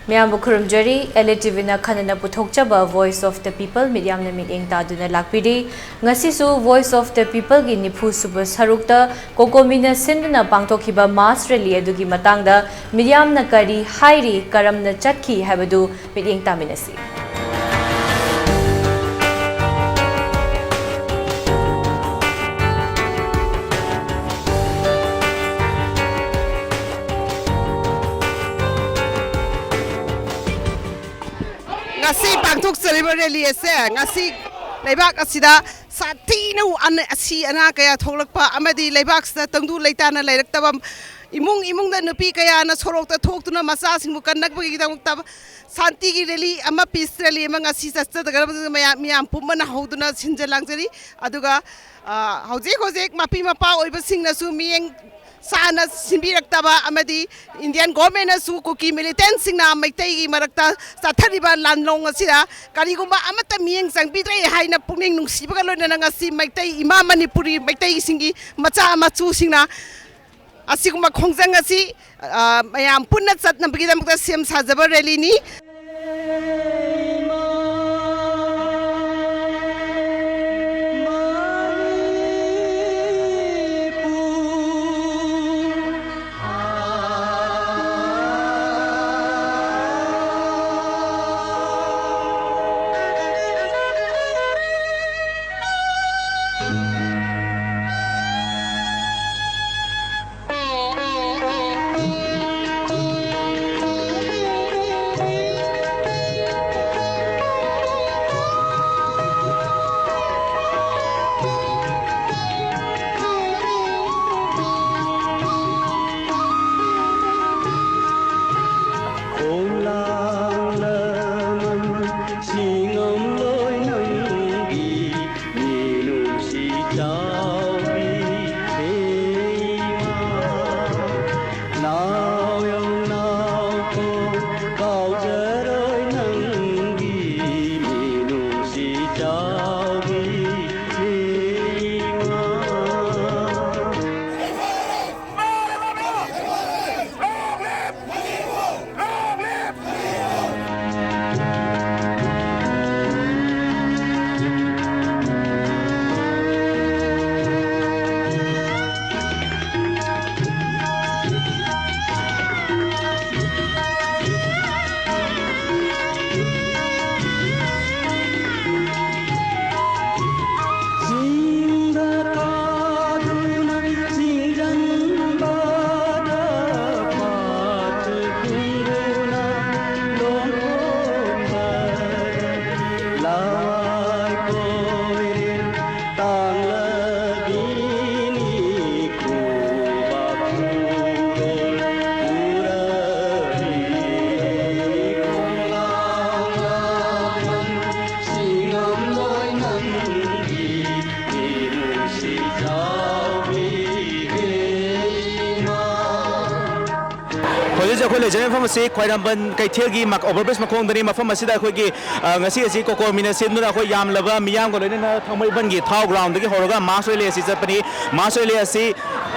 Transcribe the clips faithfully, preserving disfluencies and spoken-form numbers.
ꯃꯌꯥꯝꯕꯨ ꯈꯨꯔꯨꯝꯖꯔꯤ꯫ L A T ꯚꯤꯅ ꯈꯟꯅꯅ ꯄꯨꯊꯣꯛꯆꯕ Voice of the People ꯃꯤꯠꯌꯥꯝꯅ ꯃꯤꯠꯌꯦꯡ ꯇꯥꯗꯨꯅ ꯂꯥꯛꯄꯤꯔꯤ꯫ ꯉꯁꯤꯁꯨ Voice of the Peopleꯒꯤ ꯅꯤꯐꯨ ꯁꯨꯕ ꯁꯔꯨꯛꯇ ꯀꯣꯀꯣꯃꯤꯅ ꯁꯤꯟꯗꯨꯅ ꯄꯥꯡꯊꯣꯛꯈꯤꯕ mass rally ꯑꯗꯨꯒꯤ ꯃꯇꯥꯡꯗ ꯃꯤꯠꯌꯥꯝꯅ ꯀꯔꯤ ꯍꯥꯏꯔꯤ, ꯀꯔꯝꯅ ꯆꯠꯈꯤ ꯍꯥꯏꯕꯗꯨ ꯃꯤꯠꯌꯦꯡ ꯇꯥꯃꯤꯟꯅꯁꯤ꯫ ꯉꯁꯤ ꯄꯥꯡꯊꯣꯛꯆꯔꯤꯕ rally ꯑꯁꯦ ꯉꯁꯤ ꯂꯩꯕꯥꯛ ꯑꯁꯤꯗ ꯁꯥꯊꯤꯅ ꯑꯅ-, ꯑꯁꯤ ꯑꯅꯥ ꯀꯌꯥ ꯊꯣꯛꯂꯛꯄ ꯑꯃꯗꯤ ꯂꯩꯕꯥꯛꯁꯤꯗ ꯇꯪꯗꯨ ꯂꯩꯇꯥꯅ ꯂꯩꯔꯛꯇꯕ ꯏꯃꯨꯡ ꯏꯃꯨꯡꯗ ꯅꯨꯄꯤ ꯀꯌꯥꯅ ꯁꯣꯔꯣꯛꯇ ꯊꯣꯛꯇꯨꯅ ꯃꯆꯥꯁꯤꯡꯕꯨ ꯀꯟꯅꯕꯒꯤꯗꯃꯛꯇ ꯁꯥꯟꯇꯤꯒꯤ rally ꯑꯃ, peace rally ꯑꯃ ꯉꯁꯤ ꯆꯠꯆꯒꯗꯕꯗꯨꯗ ꯃꯌꯥꯝ, ꯃꯤꯌꯥꯝ ꯄꯨꯝꯕꯅ ꯍꯧꯗꯨꯅ ꯁꯤꯟꯖ ꯂꯥꯡꯖꯔꯤ꯫ ꯑꯗꯨꯒ, ꯑ, ꯍꯧꯖꯤꯛ ꯍꯧꯖꯤꯛ ꯃꯄꯤ ꯃꯄꯥ ꯑꯣꯏꯕꯁꯤꯡꯅꯁꯨ ꯃꯤꯠꯌꯦꯡ ꯆꯥꯅ ꯁꯤꯟꯕꯤꯔꯛꯇꯕ ꯑꯃꯗꯤ Indian governmentꯅꯁꯨ ꯀꯨꯀꯤ militantꯁꯤꯡꯅ ꯃꯩꯇꯩꯒꯤ ꯃꯔꯛꯇ ꯆꯠꯊꯔꯤꯕ ꯂꯥꯟꯂꯣꯡ ꯑꯁꯤꯗ ꯀꯔꯤꯒꯨꯝꯕ ꯑꯃꯠꯇ ꯃꯤꯠꯌꯦꯡ ꯆꯪꯕꯤꯗ꯭ꯔꯦ ꯍꯥꯏꯅ ꯄꯨꯛꯅꯤꯡ ꯅꯨꯡꯁꯤꯕꯒ ꯂꯣꯏꯅꯅ ꯉꯁꯤ ꯃꯩꯇꯩ ꯏꯃꯥ ꯃꯅꯤꯄꯨꯔꯤ ꯃꯩꯇꯩꯁꯤꯡꯒꯤ ꯃꯆꯥ ꯃꯁꯨꯁꯤꯡꯅ ꯑꯁꯤꯒꯨꯝꯕ ꯈꯣꯡꯖꯪ ꯑꯁꯤ, ꯑ, ꯃꯌꯥꯝ ꯄꯨꯟꯅ ꯆꯠꯅꯕꯒꯤꯗꯃꯛꯇ ꯁꯦꯝ ꯁꯥꯖꯕ rallyꯅꯤ꯫ ꯑꯩꯈꯣꯏ ꯂꯩꯖꯔꯤꯕ ꯃꯐꯝ ꯑꯁꯤ ꯈ꯭ꯋꯥꯏꯔꯝꯕꯟ ꯀꯩꯊꯦꯜꯒꯤ ꯃꯛ-, overbridge ꯃꯈꯣꯡꯗꯅꯤ꯫ ꯃꯐꯝ ꯑꯁꯤꯗ ꯑꯩꯈꯣꯏꯒꯤ, ꯑ, ꯉꯁꯤ ꯑꯁꯤ ꯀꯣꯀꯣꯃꯤꯅ ꯁꯤꯟꯗꯨꯅ ꯑꯩꯈꯣꯏ ꯌꯥꯝꯂꯕ ꯃꯤꯌꯥꯝꯒ ꯂꯣꯏꯅꯅ ꯊꯥꯡꯃꯩꯕꯟꯒꯤ ꯊꯥꯎ ground ꯗꯒꯤ ꯍꯧꯔꯒ mass rally ꯑꯁꯤ ꯆꯠꯄꯅꯤ꯫ Mass rally ꯑꯁꯤ,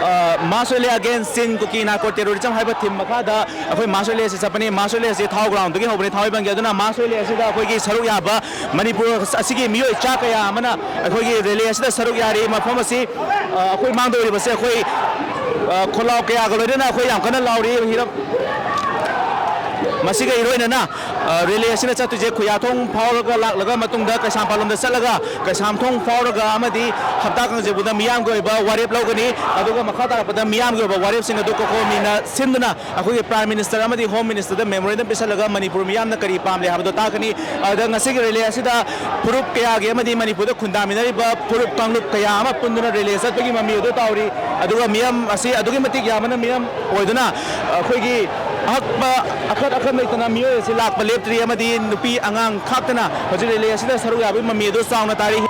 ꯑ, Mass Rally Against Chin Kuki Narco Terrorism ꯍꯥꯏꯕ theme ꯃꯈꯥꯗ ꯑꯩꯈꯣꯏ mass rally ꯑꯁꯤ ꯆꯠꯄꯅꯤ꯫ Mass rally ꯑꯁꯤ ꯊꯥꯎ ground ꯗꯒꯤ ꯍꯧꯕꯅꯤ, ꯊꯥꯡꯃꯩꯕꯟꯒꯤ꯫ ꯑꯗꯨꯅ mass rally ꯑꯁꯤꯗ ꯑꯩꯈꯣꯏꯒꯤ ꯁꯔꯨꯛ ꯌꯥꯕ ꯃꯅꯤꯄꯨꯔ ꯑꯁꯤꯒꯤ ꯃꯤꯑꯣꯏ ꯆꯥ ꯀꯌꯥ ꯑꯃꯅ ꯑꯩꯈꯣꯏꯒꯤ rally ꯑꯁꯤꯗ ꯁꯔꯨꯛ ꯌꯥꯔꯤ꯫ ꯃꯐꯝ ꯑꯁꯤ, ꯑ, ꯑꯩꯈꯣꯏ ꯃꯥꯡꯗ ꯎꯔꯤꯕꯁꯦ ꯑꯩꯈꯣꯏ, ꯑ, ꯈꯣꯜꯂꯥꯎ ꯀꯌꯥꯒ ꯂꯣꯏꯅꯅ ꯑꯩꯈꯣꯏ ꯌꯥꯝ ꯀꯟꯅ ꯂꯥꯎꯔꯤ꯫ ꯍꯤꯔꯝ ꯃꯁꯤꯒ ꯏꯔꯣꯏꯅꯅ, ꯑ, rally ꯑꯁꯤꯅ ꯆꯠꯇꯣꯏꯁꯦ ꯈꯨꯌꯥꯊꯣꯡ ꯐꯥꯎꯔꯒ ꯂꯥꯛꯂꯒ ꯃꯇꯨꯡꯗ ꯀꯩꯁꯥꯝꯄꯥꯠꯂꯣꯝꯗ ꯆꯠꯂꯒ ꯀꯩꯁꯥꯝꯊꯣꯡ ꯐꯥꯎꯔꯒ ꯑꯃꯗꯤ ꯍꯞꯇꯥ ꯀꯥꯡꯖꯩꯕꯨꯡꯗ ꯃꯤꯌꯥꯝꯒꯤ ꯑꯣꯏꯕ ꯋꯥꯔꯦꯞ ꯂꯧꯒꯅꯤ꯫ ꯑꯗꯨꯒ ꯃꯈꯥ ꯇꯥꯔꯛꯄꯗ ꯃꯤꯌꯥꯝꯒꯤ ꯑꯣꯏꯕ ꯋꯥꯔꯦꯞꯁꯤꯡ ꯑꯗꯨ ꯀꯣꯀꯣꯃꯤꯅ ꯁꯤꯟꯗꯨꯅ ꯑꯩꯈꯣꯏꯒꯤ Prime Minister ꯑꯃꯗꯤ Home Minister ꯗ memorandum ꯄꯤꯁꯜꯂꯒ ꯃꯅꯤꯄꯨꯔ ꯃꯤꯌꯥꯝꯅ ꯀꯔꯤ ꯄꯥꯝꯂꯦ ꯍꯥꯏꯕꯗꯨ ꯇꯥꯛꯀꯅꯤ꯫ ꯑꯗꯨꯗ ꯉꯁꯤꯒꯤ rally ꯑꯁꯤꯗ ꯐꯨꯔꯨꯞ ꯀꯌꯥꯒꯤ ꯑꯃꯗꯤ ꯃꯅꯤꯄꯨꯔꯗ ꯈꯨꯟꯗꯥꯃꯤꯟꯅꯔꯤꯕ ꯐꯨꯔꯨꯞ ꯀꯥꯡꯂꯨꯞ ꯀꯌꯥ ꯑꯃ ꯄꯨꯟꯗꯨꯅ rally ꯆꯠꯄꯒꯤ ꯃꯃꯤ ꯑꯗꯨ ꯇꯥꯎꯔꯤ꯫ ꯑꯗꯨꯒ ꯃꯤꯌꯥꯝ ꯑꯁꯤ ꯑꯗꯨꯛꯀꯤ ꯃꯇꯤꯛ ꯌꯥꯝꯕꯅ ꯃꯤꯌꯥꯝ ꯑꯣꯏꯗꯨꯅ ꯑꯩꯈꯣꯏꯒꯤ ꯑꯍꯛꯄ ꯑꯈꯠ ꯑꯈꯟ ꯂꯩꯇꯅ ꯃꯤꯑꯣꯏ ꯑꯁꯤ ꯂꯥꯛꯄ ꯂꯦꯞꯇ꯭ꯔꯤ ꯑꯃꯗꯤ ꯅꯨꯄꯤ ꯑꯉꯥꯡ ꯈꯥꯛꯇꯅ ꯍꯧꯖꯤꯛ rally ꯑꯁꯤꯗ ꯁꯔꯨꯛ ꯌꯥꯕꯒꯤ ꯃꯃꯤ ꯑꯗꯨ ꯆꯥꯎꯅ ꯇꯥꯔꯤ꯫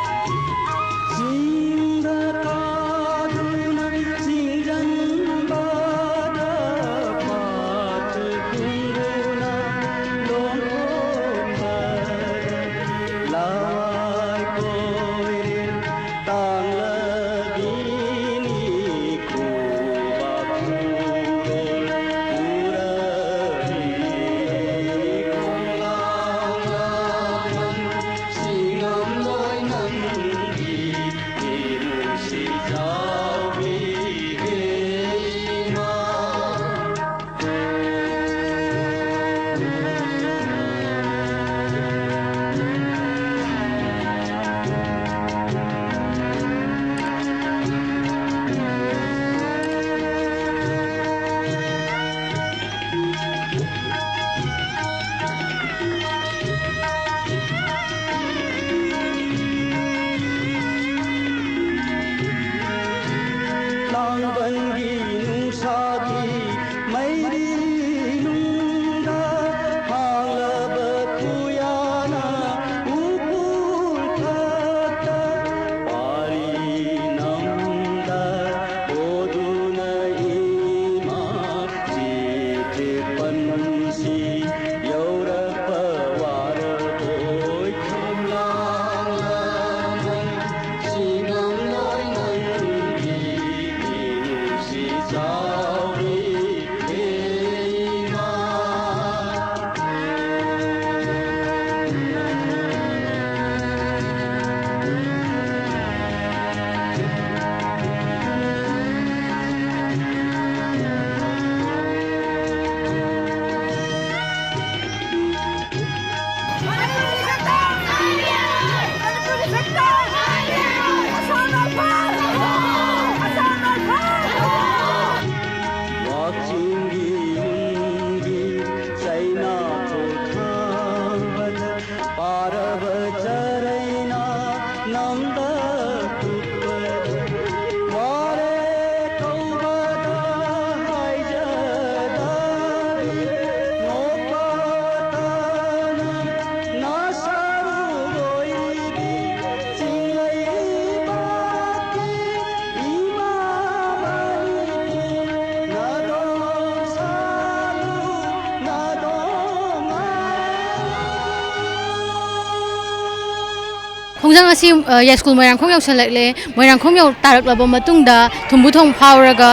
ꯉꯁꯤ, ꯑ, ꯌꯥꯏꯁ꯭ꯀꯨꯜ ꯃꯣꯏꯔꯥꯡꯈꯣꯡ ꯌꯧꯁꯜꯂꯛꯂꯦ꯫ ꯃꯣꯏꯔꯥꯡꯈꯣꯡ ꯌꯧ-, ꯇꯥꯔꯛꯂꯕ ꯃꯇꯨꯡꯗ ꯊꯨꯝꯕꯨ ꯊꯣꯡ ꯐꯥꯎꯔꯒ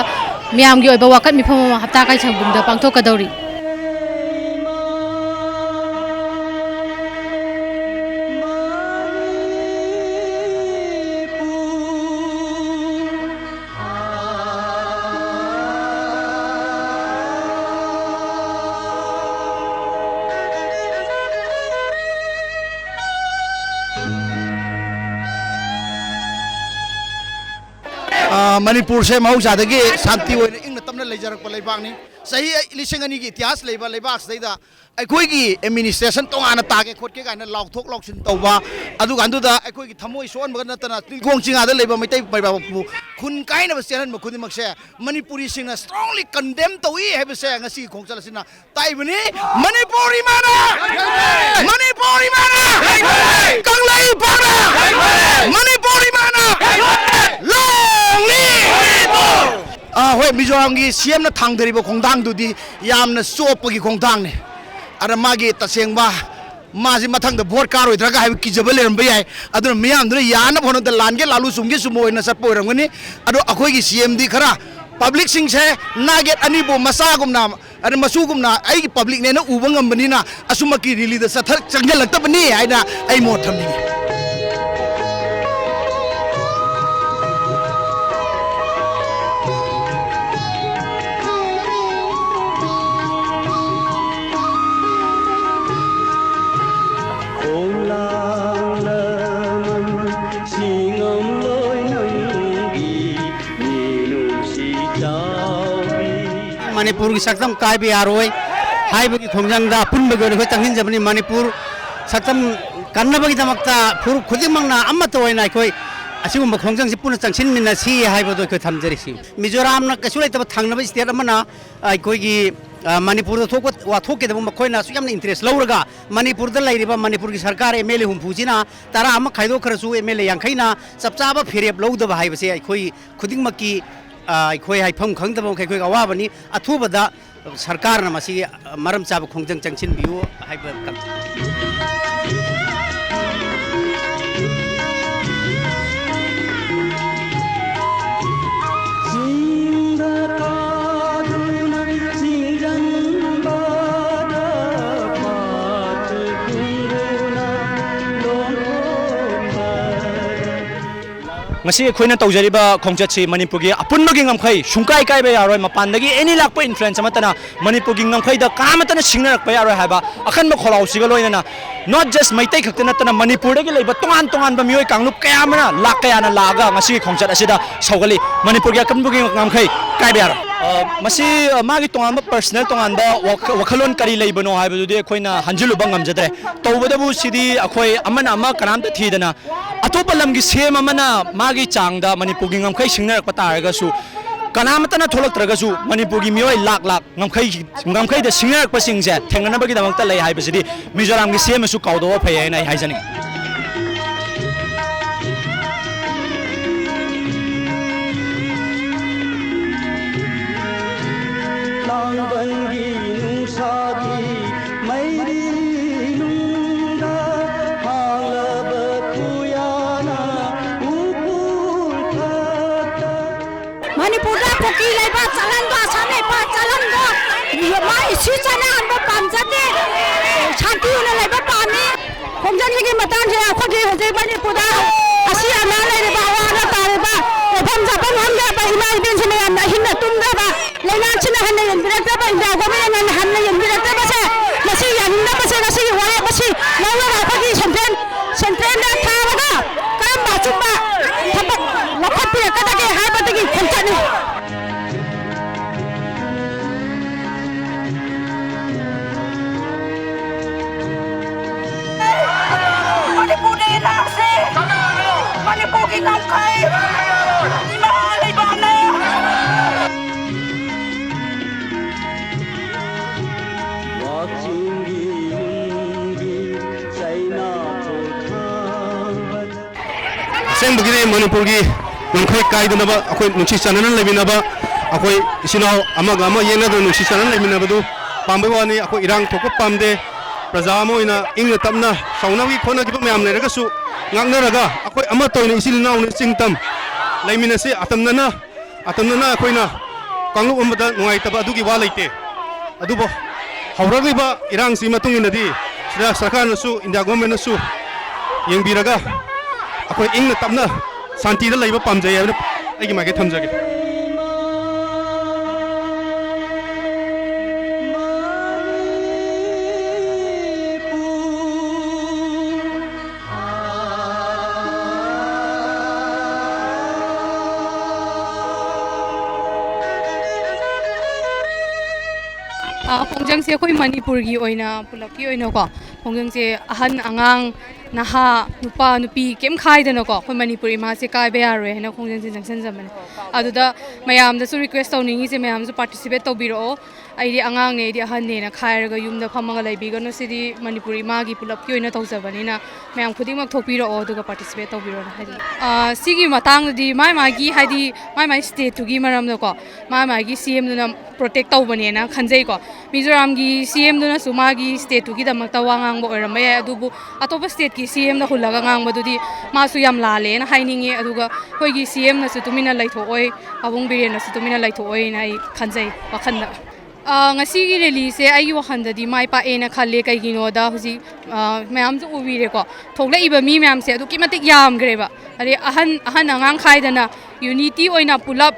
ꯃꯤꯌꯥꯝꯒꯤ ꯑꯣꯏꯕ ꯋꯥꯀꯠ ꯃꯤꯐꯝ ꯑꯃ ꯍꯞꯇꯥ ꯀꯥꯏꯁꯪꯕꯨꯡꯗ ꯄꯥꯡꯊꯣꯛꯀꯗꯧꯔꯤ꯫ ꯑ, ꯃꯅꯤꯄꯨꯔꯁꯦ ꯃꯍꯧꯁꯥꯗꯒꯤ ꯁꯥꯟꯇꯤ ꯑꯣꯏꯅ ꯏꯪꯅ ꯇꯞꯅ ꯂꯩꯖꯔꯛꯄ ꯂꯩꯕꯥꯛꯅꯤ꯫ ꯆꯍꯤ ꯂꯤꯁꯤꯡ ꯑꯅꯤꯒꯤ ꯏꯇꯤꯍꯥꯁ ꯂꯩꯕ ꯂꯩꯕꯥꯛꯁꯤꯗꯩꯗ ꯑꯩꯈꯣꯏꯒꯤ ꯑꯦꯗꯃꯤꯅꯤꯁꯇ꯭ꯔꯦꯁꯟ ꯇꯣꯉꯥꯟꯅ ꯇꯥꯒꯦ ꯈꯣꯠꯀꯦ ꯀꯥꯏꯅ ꯂꯥꯎꯊꯣꯛ ꯂꯥꯎꯁꯤꯟ ꯇꯧꯕ, ꯑꯗꯨꯒ ꯑꯗꯨꯗ ꯑꯩꯈꯣꯏꯒꯤ ꯊꯃꯣꯏ ꯁꯣꯛꯍꯟꯕꯒ ꯅꯠꯇꯅ ꯇꯤꯜꯈꯣꯡ ꯆꯤꯡꯉꯥꯗ ꯂꯩꯕ ꯃꯩꯇꯩ ꯃꯩꯕꯥꯛꯄꯨ ꯈꯨꯟ ꯀꯥꯏꯅꯕ ꯆꯦꯜꯍꯟꯕ ꯈꯨꯗꯤꯡꯃꯛꯁꯦ ꯃꯅꯤꯄꯨꯔꯤꯁꯤꯡꯅ strongly condemn ꯇꯧꯏ ꯍꯥꯏꯕꯁꯦ ꯉꯁꯤꯒꯤ ꯈꯣꯡꯆꯠ ꯑꯁꯤꯅ ꯇꯥꯛꯏꯕꯅꯤ꯫ ꯃꯅꯤꯄꯨꯔ ꯏꯃꯥꯅ! ꯃꯅꯤꯄꯨꯔ ꯏꯃꯥꯅ! ꯀꯪꯂꯩꯄꯥꯛꯅ! ꯃꯅꯤꯄꯨꯔ ꯏꯃꯥꯅ! Long live! ꯑ, ꯍꯣꯏ, ꯃꯤꯖꯣꯔꯥꯝꯒꯤ ꯁꯤ ꯑꯦꯝꯅ ꯊꯥꯡꯊꯔꯤꯕ ꯈꯣꯡꯊꯥꯡꯗꯨꯗꯤ ꯌꯥꯝꯅ ꯆꯣꯞꯄꯒꯤ ꯈꯣꯡꯊꯥꯡꯅꯤ꯫ ꯑꯗ ꯃꯥꯒꯤ ꯇꯁꯦꯡꯕ ꯃꯥꯁꯤ ꯃꯊꯪꯗ ꯚꯣꯠ ꯀꯥꯔꯣꯏꯗ꯭ꯔꯒ ꯍꯥꯏꯕ ꯀꯤꯖꯕ ꯂꯩꯔꯝꯕ ꯌꯥꯏ꯫ ꯑꯗꯨꯅ ꯃꯤꯌꯥꯝꯗꯨꯅ ꯌꯥꯅꯕ ꯍꯣꯠꯅꯕꯗ ꯂꯥꯟꯒꯦ ꯂꯥꯜꯂꯨ ꯆꯨꯝꯒꯦ ꯆꯨꯝꯃꯣꯏꯅ ꯆꯠꯄ ꯑꯣꯏꯔꯝꯒꯅꯤ꯫ ꯑꯗꯣ ꯑꯩꯈꯣꯏꯒꯤ ꯁꯤ ꯑꯦꯝꯗꯤ ꯈꯔ ꯄꯕ꯭ꯂꯤꯛꯁꯤꯡꯁꯦ ꯅꯥꯒꯦꯠ ꯑꯅꯤꯕꯨ ꯃꯆꯥꯒꯨꯝꯅ, ꯑꯗ ꯃꯆꯨꯒꯨꯝꯅ ꯑꯩꯒꯤ ꯄꯕ꯭ꯂꯤꯛꯅꯦꯅ ꯎꯕ ꯉꯝꯕꯅꯤꯅ ꯑꯁꯨꯝꯃꯛꯀꯤ ꯔꯦꯂꯤꯗ ꯆꯠꯊ-, ꯆꯪꯁꯤꯜꯂꯛꯇꯕꯅꯤ ꯍꯥꯏꯅ ꯑꯩ ꯃꯣꯠ ꯊꯝꯅꯤꯡꯉꯤ꯫ ꯃꯅꯤꯄꯨꯔꯒꯤ ꯁꯛꯇꯝ ꯀꯥꯏꯕ ꯌꯥꯔꯣꯏ ꯍꯥꯏꯕꯒꯤ ꯈꯣꯡꯖꯪꯗ ꯑꯄꯨꯟꯕꯒꯤ ꯑꯣꯏꯅ ꯑꯩꯈꯣꯏ ꯆꯪꯁꯤꯟꯖꯕꯅꯤ꯫ ꯃꯅꯤꯄꯨꯔ ꯁꯛꯇꯝ ꯀꯟꯅꯕꯒꯤꯗꯃꯛꯇ ꯐꯨꯔꯨꯞ ꯈꯨꯗꯤꯡꯃꯛꯅ ꯑꯃꯠꯇ ꯑꯣꯏꯅ ꯑꯩꯈꯣꯏ ꯑꯁꯤꯒꯨꯝꯕ ꯈꯣꯡꯖꯪꯁꯤ ꯄꯨꯟꯅ ꯆꯪꯁꯤꯟꯃꯤꯟꯅꯁꯤ ꯍꯥꯏꯕꯗꯣ ꯑꯩꯈꯣꯏ ꯊꯝꯖꯔꯤꯁꯤ꯫ ꯃꯤꯖꯣꯔꯥꯝꯅ ꯀꯩꯁꯨ ꯂꯩꯇꯕ ꯊꯪꯅꯕ state ꯑꯃꯅ ꯑꯩꯈꯣꯏꯒꯤ, ꯑ, ꯃꯅꯤꯄꯨꯔꯗ ꯊꯣꯛꯄ ꯋꯥꯊꯣꯛꯀꯤꯗꯃꯛ ꯃꯈꯣꯏꯅ ꯑꯁꯨꯛ ꯌꯥꯝꯅ interest ꯂꯧꯔꯒ ꯃꯅꯤꯄꯨꯔꯗ ꯂꯩꯔꯤꯕ ꯃꯅꯤꯄꯨꯔꯒꯤ ꯁꯔꯀꯥꯔ ꯑꯦꯝ ꯑꯦꯜ ꯑꯦ ꯍꯨꯝꯐꯨꯁꯤꯅ ꯇꯔꯥ ꯑꯃ ꯈꯥꯏꯗꯣꯛꯈ꯭ꯔꯁꯨ ꯑꯦꯝ ꯑꯦꯜ ꯑꯦ ꯌꯥꯡꯈꯩꯅ ꯆꯞ ꯆꯥꯕ ꯐꯤꯔꯦꯞ ꯂꯧꯗꯕ ꯍꯥꯏꯕꯁꯦ ꯑꯩꯈꯣꯏ ꯈꯨꯗꯤꯡꯃꯛꯀꯤ, ꯑ, ꯑꯩꯈꯣꯏ ꯍꯥꯏꯐꯝ ꯈꯪꯗꯕ ꯃꯈꯩ ꯑꯩꯈꯣꯏꯒꯤ ꯑꯋꯥꯕꯅꯤ꯫ ꯑꯊꯨꯕꯗ ꯁꯔꯀꯥꯔꯅ ꯃꯁꯤꯒꯤ, ꯑ, ꯃꯔꯝ ꯆꯥꯕ ꯈꯣꯡꯖꯪ ꯆꯪꯁꯤꯟꯕꯤꯌꯨ ꯍꯥꯏꯕ ꯀꯝ- ꯉꯁꯤ ꯑꯩꯈꯣꯏꯅ ꯇꯧꯖꯔꯤꯕ ꯈꯣꯡꯆꯠꯁꯤ ꯃꯅꯤꯄꯨꯔꯒꯤ ꯑꯄꯨꯟꯕꯒꯤ ꯉꯝꯈꯩ ꯁꯨꯡꯀꯥꯏ ꯀꯥꯏꯕ ꯌꯥꯔꯣꯏ, ꯃꯄꯥꯟꯗꯒꯤ ꯑꯦꯅꯤ ꯂꯥꯛꯄ ꯏꯟꯐ꯭ꯂꯨꯌꯦꯟꯁ ꯑꯃꯠꯇꯅ ꯃꯅꯤꯄꯨꯔꯒꯤ ꯉꯝꯈꯩꯗ ꯀꯅꯥꯃꯠꯇꯅ ꯁꯤꯡꯅꯔꯛꯄ ꯌꯥꯔꯣꯏ ꯍꯥꯏꯕ ꯑꯈꯟꯕ ꯈꯣꯜꯂꯥꯎꯁꯤꯒ ꯂꯣꯏꯅꯅ not just ꯃꯩꯇꯩ ꯈꯛꯇ ꯅꯠꯇꯅ ꯃꯅꯤꯄꯨꯔꯗꯒꯤ ꯂꯩꯕ ꯇꯣꯉꯥꯟ ꯇꯣꯉꯥꯟꯕ ꯃꯤꯑꯣꯏ ꯀꯥꯡꯂꯨꯞ ꯀꯌꯥ ꯑꯃꯅ, ꯂꯥꯛ ꯀꯌꯥꯅ ꯂꯥꯛꯑꯒ ꯉꯁꯤꯒꯤ ꯈꯣꯡꯆꯠ ꯑꯁꯤꯗ ꯁꯧꯒꯠꯂꯤ꯫ ꯃꯅꯤꯄꯨꯔꯒꯤ ꯑꯄꯨꯟꯕꯒꯤ ꯉꯝꯈꯩ ꯀꯥꯏꯕ ꯌꯥꯔꯣꯏ꯫ ꯑ, ꯃꯁꯤ, ꯑ, ꯃꯥꯒꯤ ꯇꯣꯉꯥꯟꯕ ꯄꯔꯁꯅꯦꯜ ꯇꯣꯉꯥꯟꯕ ꯋꯥꯈ-, ꯋꯥꯈꯜꯂꯣꯟ ꯀꯔꯤ ꯂꯩꯕꯅꯣ ꯍꯥꯏꯕꯗꯨꯗꯤ ꯑꯩꯈꯣꯏꯅ ꯍꯟꯖꯤꯜꯂꯨꯕ ꯉꯝꯖꯗ꯭ꯔꯦ꯫ ꯇꯧꯕꯇꯕꯨ ꯁꯤꯗꯤ ꯑꯩꯈꯣꯏ ꯑꯃꯅ ꯑꯃ ꯀꯅꯥꯝꯇ ꯊꯤꯗꯅ ꯑꯇꯣꯞꯄ ꯂꯝꯒꯤ ꯁꯤ ꯑꯦꯝ ꯑꯃꯅ ꯃꯥꯒꯤ ꯆꯥꯡꯗ ꯃꯅꯤꯄꯨꯔꯒꯤ ꯉꯝꯈꯩ ꯁꯤꯡꯅꯔꯛꯄ ꯇꯥꯔꯒꯁꯨ, ꯀꯅꯥꯃꯠꯇꯅ ꯊꯣꯛꯂꯛꯇ꯭ꯔꯒꯁꯨ ꯃꯅꯤꯄꯨꯔꯒꯤ ꯃꯤꯑꯣꯏ ꯂꯥꯛ ꯂꯥꯛ ꯉꯝꯈꯩ, ꯉꯝꯈꯩꯗ ꯁꯤꯡꯅꯔꯛꯄꯁꯤꯡꯁꯦ ꯊꯦꯡꯅꯅꯕꯒꯤꯗꯃꯛꯇ ꯂꯩ ꯍꯥꯏꯕꯁꯤꯗꯤ ꯃꯤꯖꯣꯔꯥꯝꯒꯤ ꯁꯤ ꯑꯦꯝꯅꯁꯨ ꯀꯥꯎꯗꯕ ꯐꯩ ꯍꯥꯏꯅ ꯑꯩ ꯍꯥꯏꯖꯅꯤꯡꯉꯤ꯫ ꯂꯥꯡꯕꯟꯒꯤ ꯅꯨꯡꯁꯥꯒꯤ ꯃꯩꯔꯤ ꯅꯨꯡꯗ ꯍꯥꯡꯂꯕ ꯈꯨꯌꯥꯅ ꯎꯄꯨ ꯊꯛꯇ ꯃꯅꯤꯄꯨꯔꯗ ꯀꯨꯀꯤ ꯂꯩꯕ ꯆꯠꯍꯟꯕ, ꯑꯁꯥꯝ ꯂꯩꯕ ꯆꯠꯍꯟꯕ, ꯃꯥ ꯏꯁꯨ ꯆꯠꯅꯍꯟꯕ ꯄꯥꯝꯖꯗꯦ꯫ ꯁꯥꯟꯇꯤ ꯑꯣꯏꯅ ꯂꯩꯕ ꯄꯥꯝꯃꯤ꯫ ꯈꯣꯡꯖꯪꯒꯤ ꯃꯇꯥꯡꯁꯦ ꯑꯩꯈꯣꯏꯒꯤ ꯍꯧꯖꯤꯛ ꯃꯅꯤꯄꯨꯔꯗ ꯑꯁꯤ ꯑꯅꯥ ꯂꯩꯔꯤꯕ, ꯑꯋꯥ ꯑꯅꯥ ꯇꯥꯔꯤꯕ, ꯂꯩꯐꯝ ꯆꯥꯐꯝ ꯈꯪꯗ꯭ꯔꯕ ꯏꯃꯥ ꯏꯕꯦꯟꯁꯤꯡ ꯃꯌꯥꯝꯅ ꯑꯍꯤꯡꯗ ꯇꯨꯝꯗ꯭ꯔꯕ, ꯂꯩꯉꯥꯛꯁꯤꯅ ꯍꯟꯅ ꯌꯦꯡꯕꯤꯔꯛꯇ꯭ꯔꯕ, ꯏꯟꯗꯤꯌꯥ ꯒꯣꯔꯃꯦꯟꯅ ꯍꯟꯅ ꯌꯦꯡꯕꯤꯔꯛꯇ꯭ꯔꯕꯁꯦ, ꯃꯁꯤ ꯌꯥꯅꯤꯡꯗꯕꯁꯦ, ꯉꯁꯤꯒꯤ ꯋꯥꯔꯦꯞ ꯑꯁꯤ ꯂꯧꯔꯒ ꯑꯩꯈꯣꯏꯒꯤ ꯁꯦꯟꯇ꯭ꯔꯦꯜ, ꯁꯦꯟꯇ꯭ꯔꯦꯜꯗ ꯊꯥꯔꯒ ꯀꯔꯝꯕ ꯑꯆꯨꯝꯕ ꯊꯕꯛ ꯂꯧꯈꯠꯄꯤꯔꯛꯀꯗꯒꯦ ꯍꯥꯏꯕꯗꯨꯒꯤ ꯈꯣꯡꯆꯠꯅꯤ꯫ ꯃꯅꯤꯄꯨꯔꯗ ꯏꯔꯥꯡꯁꯦ, ꯃꯅꯤꯄꯨꯔꯒꯤ ꯉꯝꯈꯩ, ꯏꯃꯥ ꯂꯩꯕꯥꯛꯅ꯫ ꯋꯥꯛꯆꯤꯡꯒꯤ ꯌꯨꯝꯒꯤ ꯆꯩꯅꯥ ꯄꯣꯊꯥꯕꯗ ꯑꯁꯦꯡꯕꯒꯤꯗꯤ ꯃꯅꯤꯄꯨꯔꯒꯤ ꯉꯝꯈꯩ ꯀꯥꯏꯗꯅꯕ, ꯑꯩꯈꯣꯏ ꯅꯨꯡꯁꯤ ꯆꯥꯟꯅꯅ ꯂꯩꯃꯤꯟꯅꯕ, ꯑꯩꯈꯣꯏ ꯏꯆꯤꯟ ꯏꯅꯥꯎ ꯑꯃꯒ ꯑꯃ ꯌꯦꯡꯅꯗꯅ ꯅꯨꯡꯁꯤ ꯆꯥꯟꯅꯅ ꯂꯩꯃꯤꯟꯅꯕꯗꯨ ꯄꯥꯝꯕꯩ ꯋꯥꯅꯤ꯫ ꯑꯩꯈꯣꯏ ꯏꯔꯥꯡ ꯊꯣꯛꯄ ꯄꯥꯝꯗꯦ꯫ ꯄ꯭ꯔꯖꯥ ꯑꯃ ꯑꯣꯏꯅ ꯏꯪꯅ ꯇꯞꯅ ꯁꯥꯎꯅꯕꯒꯤ ꯈꯣꯠꯅꯈꯤꯕ ꯃꯌꯥꯝ ꯂꯩꯔꯒꯁꯨ ꯉꯥꯛꯅꯔꯒ ꯑꯩꯈꯣꯏ ꯑꯃꯠꯇ ꯑꯣꯏꯅ ꯏꯆꯤꯜ ꯏꯅꯥꯎꯅ ꯆꯤꯡ ꯇꯝ ꯂꯩꯃꯤꯟꯅꯁꯤ꯫ ꯑꯇꯝꯅꯅ, ꯑꯇꯝꯅꯅ ꯑꯩꯈꯣꯏꯅ ꯀꯥꯡꯂꯨꯞ ꯑꯃꯗ ꯅꯨꯡꯉꯥꯏꯇꯕ ꯑꯗꯨꯒꯤ ꯋꯥ ꯂꯩꯇꯦ꯫ ꯑꯗꯨꯕꯨ ꯍꯧꯔꯛꯂꯤꯕ ꯏꯔꯥꯡꯁꯤ ꯃꯇꯨꯡ ꯏꯟꯅꯗꯤ ꯁꯤꯗ ꯁꯔꯀꯥꯔꯅꯁꯨ, ꯏꯟꯗꯤꯌꯥ ꯒꯣꯔꯃꯦꯟꯅꯁꯨ ꯌꯦꯡꯕꯤꯔꯒ ꯑꯩꯈꯣꯏ ꯏꯪꯅ ꯇꯞꯅ ꯁꯥꯟꯇꯤꯗ ꯂꯩꯕ ꯄꯥꯝꯖꯩ ꯍꯥꯏꯕꯅ ꯑꯩꯒꯤ ꯃꯥꯏꯀꯩ ꯊꯝꯖꯒꯦ꯫ ꯑ, ꯈꯣꯡꯖꯪꯁꯦ ꯑꯩꯈꯣꯏ ꯃꯅꯤꯄꯨꯔꯒꯤ ꯑꯣꯏꯅ, ꯄꯨꯂꯞꯀꯤ ꯑꯣꯏꯅꯀꯣ, ꯈꯣꯡꯖꯪꯁꯦ ꯑꯍꯟ, ꯑꯉꯥꯡ, ꯅꯍꯥ, ꯅꯨꯄꯥ, ꯅꯨꯄꯤ ꯀꯩꯝ ꯈꯥꯏꯗꯅꯀꯣ, ꯑꯩꯈꯣꯏ ꯃꯅꯤꯄꯨꯔ ꯏꯃꯥꯁꯦ ꯀꯥꯏꯕ ꯌꯥꯔꯣꯏ ꯍꯥꯏꯅ ꯈꯣꯡꯖꯪꯁꯦ ꯆꯪꯁꯤꯟꯖꯕꯅꯦ꯫ ꯑꯗꯨꯗ ꯃꯌꯥꯝꯗꯁꯨ request ꯇꯧꯅꯤꯡꯉꯤꯁꯦ, ꯃꯌꯥꯝꯁꯨ participate ꯇꯧꯕꯤꯔꯛꯑꯣ꯫ "ꯑꯩꯗꯤ ꯑꯉꯥꯡꯅꯦ, ꯑꯩꯗꯤ ꯑꯍꯟꯅꯦꯅ" ꯈꯥꯏꯔꯒ ꯌꯨꯝꯗ ꯐꯝꯃꯒ ꯂꯩꯕꯤꯒꯅꯨ꯫ ꯁꯤꯗꯤ ꯃꯅꯤꯄꯨꯔ ꯏꯃꯥꯒꯤ ꯄꯨꯂꯞꯀꯤ ꯑꯣꯏꯅ ꯇꯧꯖꯕꯅꯤꯅ, ꯃꯌꯥꯝ ꯈꯨꯗꯤꯡꯃꯛ ꯊꯣꯛꯄꯤꯔꯛꯑꯣ, ꯑꯗꯨꯒ participate ꯇꯧꯕꯤꯔꯣꯅ ꯍꯥꯏꯖꯅꯤꯡꯉꯤ꯫ ꯑ, ꯁꯤꯒꯤ ꯃꯇꯥꯡꯗꯗꯤ ꯃꯥꯏ ꯃꯥꯒꯤ, ꯍꯥꯏꯗꯤ, ꯃꯥꯏ ꯃꯥꯏ stateꯇꯨꯒꯤ ꯃꯔꯝꯗꯀꯣ, ꯃꯥꯏ ꯃꯥꯒꯤ CMꯗꯨꯅ protect ꯇꯧꯕꯅꯦꯅ ꯈꯟꯖꯩꯀꯣ꯫ ꯃꯤꯖꯣꯔꯥꯝꯒꯤ CMꯗꯨꯅꯁꯨ ꯃꯥꯒꯤ stateꯇꯨꯒꯤꯗꯃꯛꯇ ꯋꯥ ꯉꯥꯡꯕ ꯑꯣꯏꯔꯝꯕ ꯌꯥꯏ, ꯑꯗꯨꯕꯨ ꯑꯇꯣꯞꯄ stateꯀꯤ CMꯗ ꯍꯨꯜꯂꯒ ꯉꯥꯡꯕꯗꯨꯗꯤ ꯃꯥꯁꯨ ꯌꯥꯝ ꯂꯥꯜꯂꯦꯅ ꯍꯥꯏꯅꯤꯡꯉꯤ꯫ ꯑꯗꯨꯒ ꯑꯩꯈꯣꯏꯒꯤ CMꯅꯁꯨ ꯇꯨꯃꯤꯟꯅ ꯂꯩꯊꯣꯛꯑꯣꯏ, ꯄꯥꯕꯨꯡ ꯕꯤꯔꯦꯟꯅꯁꯨ ꯇꯨꯃꯤꯟꯅ ꯂꯩꯊꯣꯛꯑꯣꯏꯅ ꯑꯩ ꯈꯟꯖꯩ ꯋꯥꯈꯜꯗ꯫ ꯑ, ꯉꯁꯤꯒꯤ rallyꯁꯦ ꯑꯩꯒꯤ ꯋꯥꯈꯜꯗꯗꯤ ꯃꯥꯏ ꯄꯥꯛꯑꯦꯅ ꯈꯜꯂꯦ꯫ ꯀꯩꯒꯤꯅꯣꯗ ꯍꯧꯖꯤꯛ, ꯑ, ꯃꯌꯥꯝꯁꯨ ꯎꯕꯤꯔꯦꯀꯣ, ꯊꯣꯛꯂꯛꯏꯕ ꯃꯤ ꯃꯌꯥꯝꯁꯦ ꯑꯗꯨꯛꯀꯤ ꯃꯇꯤꯛ ꯌꯥꯝꯈ꯭ꯔꯦꯕ꯫ ꯑꯗꯩ ꯑꯍꯟ, ꯑꯍꯟ ꯑꯉꯥꯡ ꯈꯥꯏꯗꯅ unity ꯑꯣꯏꯅ ꯄꯨꯂꯞ,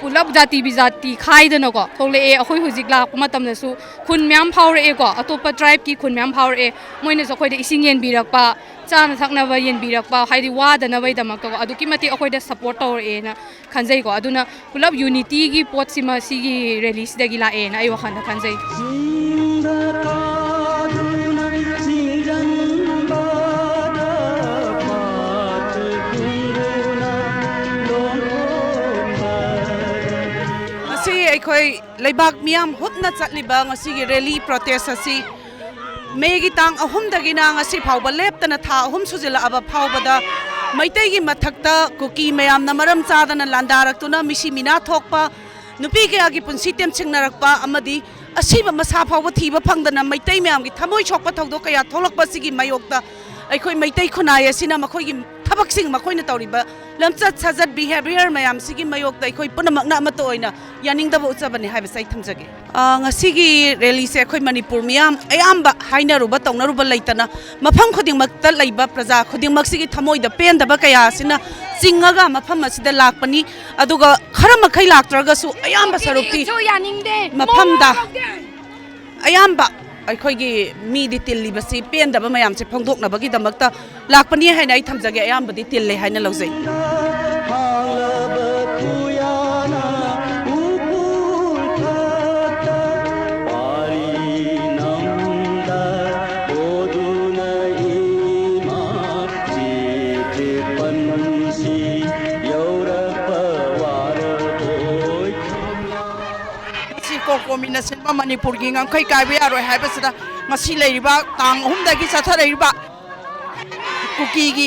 ꯄꯨꯂꯞ ꯖꯥꯇꯤ ꯕꯤꯖꯥꯇꯤ ꯈꯥꯏꯗꯅꯀꯣ ꯊꯣꯛꯂꯛꯑꯦ꯫ ꯑꯩꯈꯣꯏ ꯍꯧꯖꯤꯛ ꯂꯥꯛꯄ ꯃꯇꯝꯗꯁꯨ ꯈꯨꯟ ꯃꯌꯥꯝ ꯐꯥꯎꯔꯛꯑꯦꯀꯣ, ꯑꯇꯣꯞꯄ tribeꯀꯤ ꯈꯨꯟ ꯃꯌꯥꯝ ꯐꯥꯎꯔꯛꯑꯦ꯫ ꯃꯣꯏꯅꯁꯨ ꯑꯩꯈꯣꯏꯗ ꯏꯁꯤꯡ ꯌꯦꯟꯕꯤꯔꯛꯄ, ꯆꯥꯅ ꯊꯛꯅꯕ ꯌꯦꯟꯕꯤꯔꯛꯄ, ꯍꯥꯏꯗꯤ ꯋꯥꯗꯅꯕꯒꯤꯗꯃꯛꯇꯀꯣ ꯑꯗꯨꯛꯀꯤ ꯃꯇꯤꯛ ꯑꯩꯈꯣꯏꯗ support ꯇꯧꯔꯛꯑꯦꯅ ꯈꯟꯖꯩꯀꯣ꯫ ꯑꯗꯨꯅ ꯄꯨꯂꯞ unityꯒꯤ ꯄꯣꯠꯁꯤꯃ ꯁꯤꯒꯤ rallyꯁꯤꯗꯒꯤ ꯂꯥꯛꯑꯦꯅ ꯑꯩ ꯋꯥꯈꯜꯗ ꯈꯟꯖꯩ꯫ ꯉꯁꯤ ꯑꯩꯈꯣꯏ ꯂꯩꯕꯥꯛ ꯃꯤꯌꯥꯝ ꯍꯨꯞꯅ ꯆꯠꯂꯤꯕ ꯉꯁꯤꯒꯤ rally protest ꯑꯁꯤ ꯃꯦꯒꯤ ꯇꯥꯡ ꯑꯍꯨꯝꯗꯒꯤꯅ ꯉꯁꯤ ꯐꯥꯎꯕ ꯂꯦꯞꯇꯅ ꯊꯥ ꯑꯍꯨꯝ ꯁꯨꯖꯤꯜꯂꯛꯑꯕ ꯐꯥꯎꯕꯗ ꯃꯩꯇꯩꯒꯤ ꯃꯊꯛꯇ ꯀꯨꯀꯤ ꯃꯌꯥꯝꯅ ꯃꯔꯝ ꯆꯥꯗꯅ ꯂꯥꯟꯗꯥꯔꯛꯇꯨꯅ ꯃꯤꯁꯤ ꯃꯤꯅꯥ ꯊꯣꯛꯄ, ꯅꯨꯄꯤ ꯀꯌꯥꯒꯤ ꯄꯨꯟꯁꯤ ꯇꯦꯝꯁꯤꯡꯅꯔꯛꯄ ꯑꯃꯗꯤ ꯑꯁꯤꯕ ꯃꯁꯥ ꯐꯥꯎꯕ ꯊꯤꯕ ꯐꯪꯗꯅ ꯃꯩꯇꯩ ꯃꯌꯥꯝꯒꯤ ꯊꯃꯣꯏ ꯁꯣꯛꯄ ꯊꯧꯗꯣꯛ ꯀꯌꯥ ꯊꯣꯛꯂꯛꯄ ꯑꯁꯤꯒꯤ ꯃꯥꯌꯣꯛꯇ ꯑꯩꯈꯣꯏ ꯃꯩꯇꯩ ꯈꯨꯟꯅꯥꯏ ꯑꯁꯤꯅ ꯃꯈꯣꯏꯒꯤ ꯊꯕꯛꯁꯤꯡ, ꯃꯈꯣꯏꯅ ꯇꯧꯔꯤꯕ ꯂꯝꯆꯠ ꯁꯥꯖꯠ, behaviour ꯃꯌꯥꯝꯁꯤꯒꯤ ꯃꯥꯌꯣꯛꯇ ꯑꯩꯈꯣꯏ ꯄꯨꯝꯅꯃꯛꯅ ꯑꯃꯠꯇ ꯑꯣꯏꯅ ꯌꯥꯅꯤꯡꯗꯕ ꯎꯠꯆꯕꯅꯤ ꯍꯥꯏꯕꯁꯦ ꯑꯩ ꯊꯝꯖꯒꯦ꯫ ꯑ, ꯉꯁꯤꯒꯤ rally ꯁꯦ ꯑꯩꯈꯣꯏ ꯃꯅꯤꯄꯨꯔ ꯃꯤꯌꯥꯝ ꯑꯌꯥꯝꯕ ꯍꯥꯏꯅꯔꯨꯕ ꯇꯧꯅꯔꯨꯕ ꯂꯩꯇꯅ, ꯃꯐꯝ ꯈꯨꯗꯤꯡꯃꯛꯇ ꯂꯩꯕ ꯄ꯭ꯔꯖꯥ ꯈꯨꯗꯤꯡꯃꯛꯁꯤꯒꯤ ꯊꯃꯣꯏꯗ ꯄꯦꯟꯗꯕ ꯀꯌꯥ ꯑꯁꯤꯅ ꯆꯤꯡꯉꯒ ꯃꯐꯝ ꯑꯁꯤꯗ ꯂꯥꯛꯄꯅꯤ꯫ ꯑꯗꯨꯒ ꯈꯔ ꯃꯈꯩ ꯂꯥꯛꯇ꯭ꯔꯒꯁꯨ ꯑꯌꯥꯝꯕ ꯁꯔꯨꯛꯇꯤ ꯁꯨ ꯌꯥꯅꯤꯡꯗꯦ꯫ ꯃꯐꯝꯗ ꯑꯌꯥꯝꯕ ꯑꯩꯈꯣꯏꯒꯤ ꯃꯤꯗꯤ ꯇꯤꯜꯂꯤꯕꯁꯤ ꯄꯦꯟꯗꯕ ꯃꯌꯥꯝꯁꯦ ꯐꯣꯡꯗꯣꯛꯅꯕꯒꯤꯗꯃꯛꯇ ꯂꯥꯛꯄꯅꯤ ꯍꯥꯏꯅ ꯑꯩ ꯊꯝꯖꯒꯦ꯫ ꯑꯌꯥꯝꯕꯗꯤ ꯇꯤꯜꯂꯦ ꯍꯥꯏꯅ ꯂꯧꯖꯩ꯫ ꯉꯁꯤ ꯀꯣꯔꯀꯣꯃꯤꯅ ꯁꯤꯟꯕ ꯃꯅꯤꯄꯨꯔꯒꯤ ꯉꯝꯈꯩ ꯀꯥꯏꯕ ꯌꯥꯔꯣꯏ ꯍꯥꯏꯕꯁꯤꯗ, ꯉꯁꯤ ꯂꯩꯔꯤꯕ ꯇꯥꯡ ꯑꯍꯨꯝꯗꯒꯤ ꯆꯠꯊꯔꯛꯏꯕ ꯀꯨꯀꯤꯒꯤ,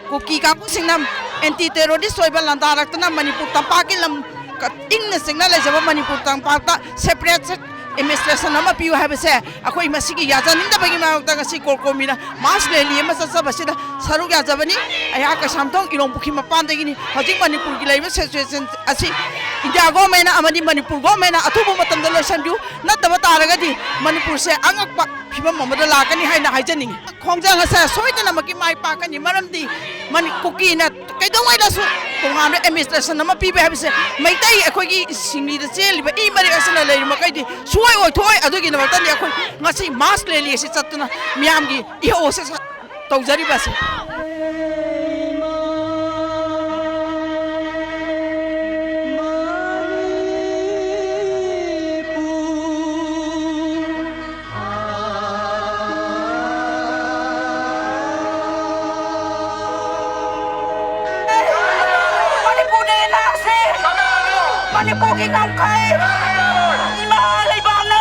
ꯀꯨꯀꯤ ꯀꯥꯡꯕꯨꯁꯤꯡꯅ anti terrorist ꯑꯣꯏꯕ ꯂꯥꯟꯗꯥꯔꯛꯇꯅ ꯃꯅꯤꯄꯨꯔ ꯇꯝꯄꯥꯛꯀꯤ ꯂꯝ ꯀ-, ꯏꯪꯅ ꯆꯤꯛꯅ ꯂꯩꯖꯕ ꯃꯅꯤꯄꯨꯔ ꯇꯝꯄꯥꯛꯇ separate administration ꯑꯃ ꯄꯤꯌꯨ ꯍꯥꯏꯕꯁꯦ ꯑꯩꯈꯣꯏ ꯃꯁꯤꯒꯤ ꯌꯥꯖꯅꯤꯡꯗꯕꯒꯤ ꯃꯥꯌꯣꯛꯇ ꯉꯁꯤ ꯀꯣꯔꯀꯣꯃꯤꯅ mass rally ꯑꯃ ꯆꯠꯆꯕꯁꯤꯗ ꯁꯔꯨꯛ ꯌꯥꯖꯕꯅꯤ꯫ ꯑꯩꯍꯥꯛ ꯀꯩꯁꯥꯝꯊꯣꯡ ꯏꯔꯣꯡ ꯄꯨꯈ꯭ꯔꯤ ꯃꯄꯥꯟꯗꯒꯤꯅꯤ꯫ ꯍꯧꯖꯤꯛ ꯃꯅꯤꯄꯨꯔꯒꯤ ꯂꯩꯔꯤꯕ situation ꯑꯁꯤ India government ꯑꯃꯗꯤ ꯃꯅꯤꯄꯨꯔ government ꯑꯊꯨꯕ ꯃꯇꯝꯗ ꯂꯣꯏꯁꯤꯟꯕꯤꯌꯨ, ꯅꯠꯇꯕ ꯇꯥꯔꯒꯗꯤ ꯃꯅꯤꯄꯨꯔꯁꯦ ꯑꯉꯛꯄ ꯐꯤꯕꯝ ꯑꯃꯗ ꯂꯥꯛꯀꯅꯤ ꯍꯥꯏꯅ ꯍꯥꯏꯖꯅꯤꯡꯉꯤ꯫ ꯈꯣꯡꯖꯪ ꯑꯁꯦ ꯁꯣꯏꯗꯅꯃꯛꯀꯤ ꯃꯥꯏ ꯄꯥꯛꯀꯅꯤ, ꯃꯔꯝꯗꯤ ꯃꯅꯤ-, ꯀꯨꯀꯤꯅ ꯀꯩꯗꯧꯉꯩꯗꯁꯨ ꯇꯣꯉꯥꯟꯕ administration ꯑꯃ ꯄꯤꯕ ꯍꯥꯏꯕꯁꯦ ꯃꯩꯇꯩ ꯑꯩꯈꯣꯏꯒꯤ ꯁꯤꯡꯂꯤꯗ ꯆꯦꯜꯂꯤꯕ ꯏ ꯃꯔꯤꯛ ꯑꯁꯤꯅ ꯂꯩꯔꯤ ꯃꯈꯩꯗꯤ ꯁꯨꯡꯑꯣꯏ ꯑꯣꯏꯊꯣꯛꯑꯣꯏ꯫ ꯑꯗꯨꯒꯤꯗꯃꯛꯇꯅꯤ ꯑꯩꯈꯣꯏ ꯉꯁꯤ mass rally ꯑꯁꯤ ꯆꯠꯇꯨꯅ ꯃꯤꯌꯥꯝꯒꯤ ꯏꯍꯧ ꯑꯁꯤ ꯁ-, ꯇꯧꯖꯔꯤꯕ ꯑꯁꯤ꯫ ꯃꯅꯤꯄꯨꯔꯗ ꯂꯥꯛꯁꯦ꯫ ꯃꯅꯤꯄꯨꯔꯒꯤ ꯉꯝꯈꯩ ꯏꯃꯥ ꯂꯩꯕꯥꯛꯅ꯫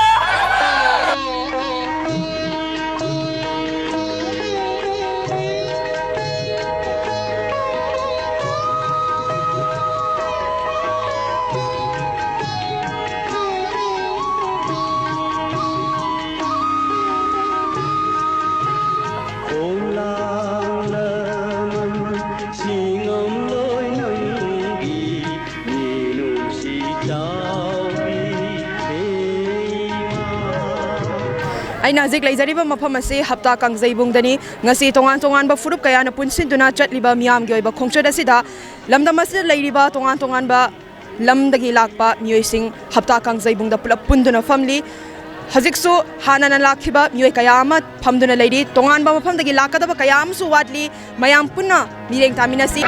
ꯉꯝꯂꯣꯏ ꯅꯪꯒꯤ ꯃꯤꯅꯨꯡꯁꯤ ꯆꯥꯎꯕꯤ ꯏꯃꯥ꯫ ꯑꯩꯅ ꯍꯧꯖꯤꯛ ꯂꯩꯖꯔꯤꯕ ꯃꯐꯝ ꯑꯁꯤ ꯍꯞꯇꯥ ꯀꯥꯡꯖꯩꯕꯨꯡꯗꯅꯤ꯫ ꯉꯁꯤ ꯇꯣꯉꯥꯟ ꯇꯣꯉꯥꯟꯕ ꯐꯨꯔꯨꯞ ꯀꯌꯥꯅ ꯄꯨꯟꯁꯤꯟꯗꯨꯅ ꯆꯠꯂꯤꯕ ꯃꯤꯌꯥꯝꯒꯤ ꯑꯣꯏꯕ ꯈꯣꯡꯆꯠ ꯑꯁꯤꯗ ꯂꯝꯗꯝ ꯑꯁꯤꯗ ꯂꯩꯔꯤꯕ ꯇꯣꯉꯥꯟ ꯇꯣꯉꯥꯟꯕ ꯂꯝꯗꯒꯤ ꯂꯥꯛꯄ ꯃꯤꯑꯣꯏꯁꯤꯡ ꯍꯞꯇꯥ ꯀꯥꯡꯖꯩꯕꯨꯡꯗ ꯄꯨꯂꯞ ꯄꯨꯟꯗꯨꯅ ꯐꯝꯂꯤ꯫ ꯍꯧꯖꯤꯛꯁꯨ ꯍꯥꯟꯅꯅ ꯂꯥꯛꯈꯤꯕ ꯃꯤꯑꯣꯏ ꯀꯌꯥ ꯑꯃ ꯐꯝꯗꯨꯅ ꯂꯩꯔꯤ꯫ ꯇꯣꯉꯥꯟꯕ ꯃꯐꯝꯗꯒꯤ ꯂꯥꯛꯀꯗꯕ ꯀꯌꯥ ꯑꯃꯁꯨ ꯋꯥꯠꯂꯤ꯫ ꯃꯌꯥꯝ ꯄꯨꯟꯅ ꯃꯤꯠꯌꯦꯡ ꯇꯥꯃꯤꯟꯅꯁꯤ꯫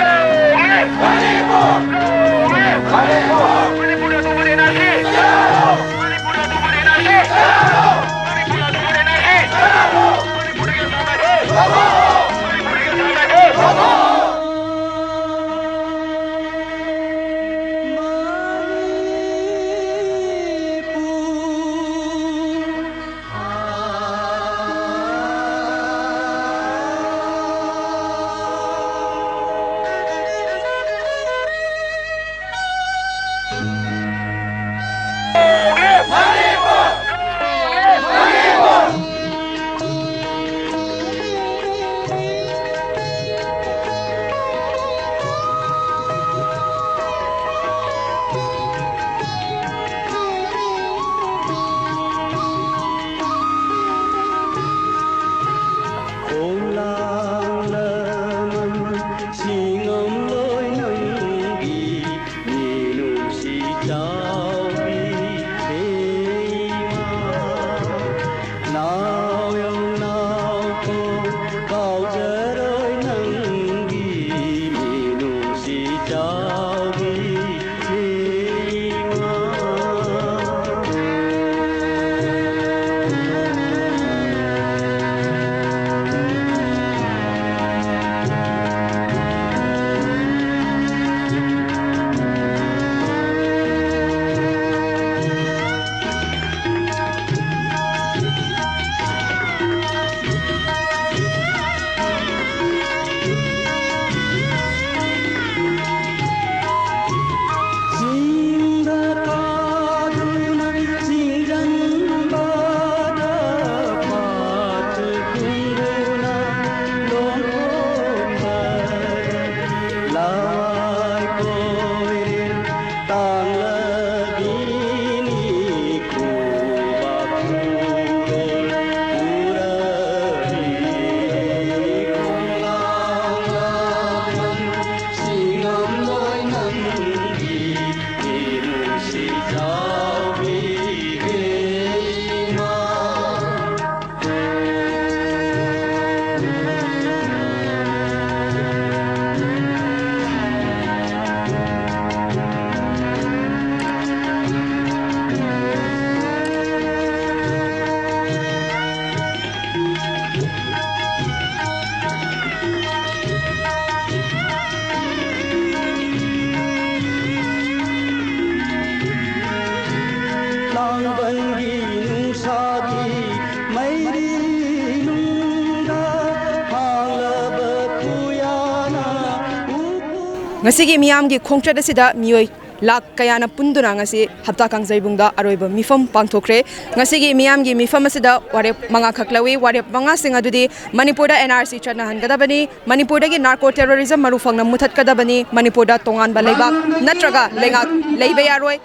ꯉꯁꯤꯒꯤ ꯃꯤꯌꯥꯝꯒꯤ ꯈꯣꯡꯆꯠ ꯑꯁꯤꯗ ꯃꯤꯑꯣꯏ ꯂꯥꯈ ꯀꯌꯥꯅ ꯄꯨꯟꯗꯨꯅ ꯉꯁꯤ ꯍꯞꯇꯥ ꯀꯥꯡꯖꯩꯕꯨꯡꯗ ꯑꯔꯣꯏꯕ ꯃꯤꯐꯝ ꯄꯥꯡꯊꯣꯛꯈ꯭ꯔꯦ꯫ ꯉꯁꯤꯒꯤ ꯃꯤꯌꯥꯝꯒꯤ ꯃꯤꯐꯝ ꯑꯁꯤꯗ ꯋꯥꯔꯦꯞ ꯃꯉꯥꯈꯛ ꯂꯧꯏ꯫ ꯋꯥꯔꯦꯞ ꯃꯉꯥꯁꯤꯡ ꯑꯗꯨꯗꯤ ꯃꯅꯤꯄꯨꯔꯗ NRC ꯆꯠꯅꯍꯟꯒꯗꯕꯅꯤ, ꯃꯅꯤꯄꯨꯔꯗꯒꯤ narco terrorism ꯃꯔꯨ ꯐꯪꯅ ꯃꯨꯊꯠꯀꯗꯕꯅꯤ, ꯃꯅꯤꯄꯨꯔꯗ ꯇꯣꯉꯥꯟꯕ ꯂꯩꯕꯥꯛ ꯅꯠꯇ꯭ꯔꯒ ꯂꯩꯉꯥꯛ ꯂꯩꯕ ꯌꯥꯔꯣꯏ,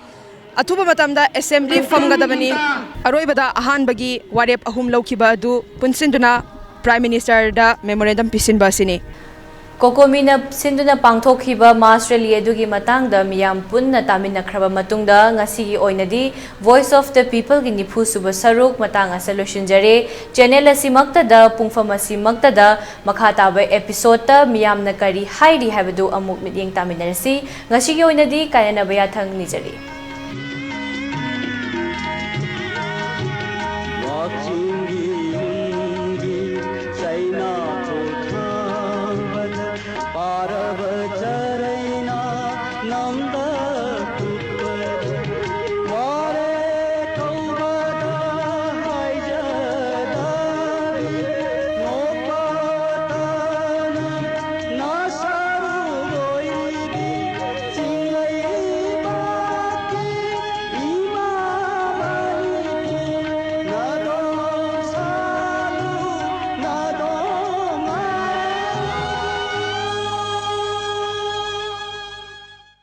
ꯑꯊꯨꯕ ꯃꯇꯝꯗ assembly ꯐꯝꯒꯗꯕꯅꯤ꯫ ꯑꯔꯣꯏꯕꯗ ꯑꯍꯥꯟꯕꯒꯤ ꯋꯥꯔꯦꯞ ꯑꯍꯨꯝ ꯂꯧꯈꯤꯕ ꯑꯗꯨ ꯄꯨꯟꯁꯤꯟꯗꯨꯅ Prime Ministerꯗ memorandum ꯄꯤꯁꯤꯟꯕ ꯑꯁꯤꯅꯤ꯫ ꯀꯣꯀꯣꯃꯤꯅ ꯁꯤꯟꯗꯨꯅ ꯄꯥꯡꯊꯣꯛꯈꯤꯕ mass rally ꯑꯗꯨꯒꯤ ꯃꯇꯥꯡꯗ ꯃꯤꯌꯥꯝ ꯄꯨꯟꯅ ꯇꯥꯃꯤꯟꯅꯈ꯭ꯔꯕ ꯃꯇꯨꯡꯗ ꯉꯁꯤꯒꯤ ꯑꯣꯏꯅꯗꯤ Voice of the Peopleꯒꯤ ꯅꯤꯐꯨ ꯁꯨꯕ ꯁꯔꯨꯛ ꯃꯇꯥꯡ ꯑꯁꯤꯗ ꯂꯣꯏꯁꯤꯟꯖꯔꯦ꯫ Channel ꯑꯁꯤꯃꯛꯇꯗ ꯄꯨꯡꯐꯝ ꯑꯁꯤꯃꯛꯇꯗ ꯃꯈꯥ ꯇꯥꯕ episodeꯇ ꯃꯤꯌꯥꯝꯅ ꯀꯔꯤ ꯍꯥꯏꯔꯤ ꯍꯥꯏꯕꯗꯨ ꯑꯃꯨꯛ ꯃꯤꯠꯌꯦꯡ ꯇꯥꯃꯤꯟꯅꯔꯁꯤ꯫ ꯉꯁꯤꯒꯤ ꯑꯣꯏꯅꯗꯤ ꯀꯥꯏꯅꯅꯕ ꯌꯥꯊꯪ ꯅꯤꯖꯔꯤ꯫